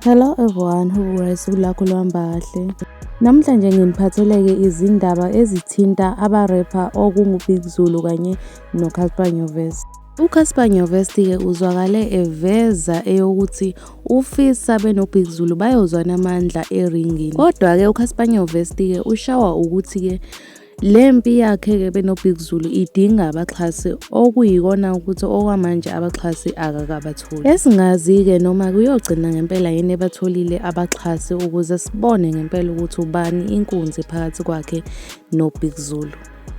Hello everyone, hope usuku lakho luhamba kahle. Namhlanje nginiphathele-ke izindaba ezithinta aba-rapper okungu-Big Zulu kanye no-Cassper Nyovest. UCassper Nyovest-ke uzwakale eveza eyokuthi ufisa beno-Big Zulu bayozwana amandla eringini. Kodwa-ke uCassper Nyovest-ke ushawa ukuthi-ke le mpi yakhe-ke beno-Big Zulu idinga abaxhasi, okuyikona ukuthi okwamanje abaxhasi akakabatholi. Esingazi-ke noma kuyogcina ngempela yini ebatholile abaxhasi ukuze sibone ngempela ukuthi ubani inkunzi phakathi kwakhe no-Big Zulu.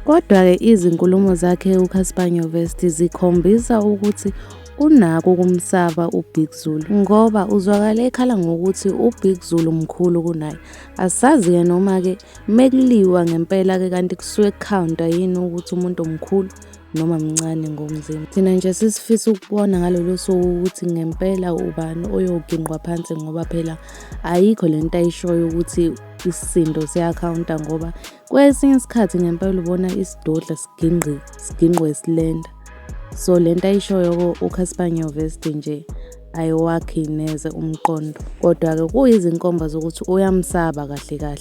Kodwa-ke izinkulumo zakhe uCassper Nyovest zikhombisa ukuthi unako ukumsaba uBig Zulu, ngoba uzwakale ekhala ngokuthi uBig Zulu mkhulu kunaye. Asazi-ke noma-ke mekuliwa ngempela-ke kanti kusuke kukhawunta yini ukuthi umuntu mkhulu noma mncane ngomzimba. Thina nje sisifisa ukubona ngalolu suku ukuthi ngempela ubani oyoginqwa phansi, ngoba phela ayikho lento ayishoyo ukuthi isisindo siyakhawunta, ngoba kwesinye isikhathi ngempela ubona isidodla sigingqi siginqwe isilenda. So lento ayishoyo uCassper Nyovest nje ayiwakhi neze umqondo, kodwa-ke kuyizinkomba zokuthi uyamsaba kahle kahle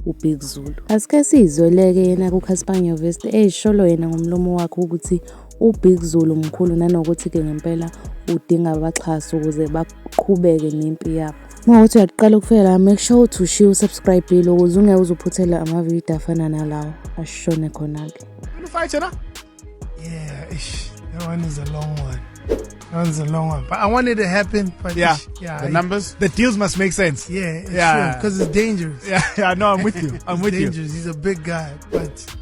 uBig Zulu. Asike sizweleke yena kuCassper Nyovest eyisholo yena ngomlomo wakhe ukuthi uBig Zulu mkhulu, nanokuthi-ke ngempela udinga abaxhasi ukuze baqhubeke nempi yabo. Uma ukuthi uyaqala ukufika la, make sure ukuthi ushiye u-subscribe-ile ukuze ungeke uze uphuthele amavidiyo afana nalawo ashone khona-ke. You fight, you know? Yeah, ish, that one is a long one. That one's a long one. But I want it to happen. But ish, yeah, The numbers? The deals must make sense. Yeah, it's because it's dangerous. Yeah, no, I'm with you. I'm It's with you. Dangerous. He's a big guy, but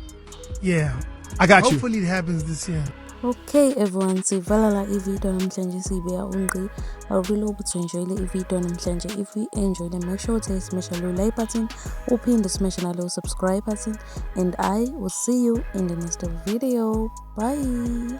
yeah. I got you. Hopefully it happens this year. Okay everyone, sivala la ividiyo namhlanje, siyibeka ungqi. I really hope ukuthi enjoyile ividiyo namhlanje. If you enjoyed it, make sure to smash lo like button, uphinde smash nalo subscribe button, and I will see you in the next video. Bye.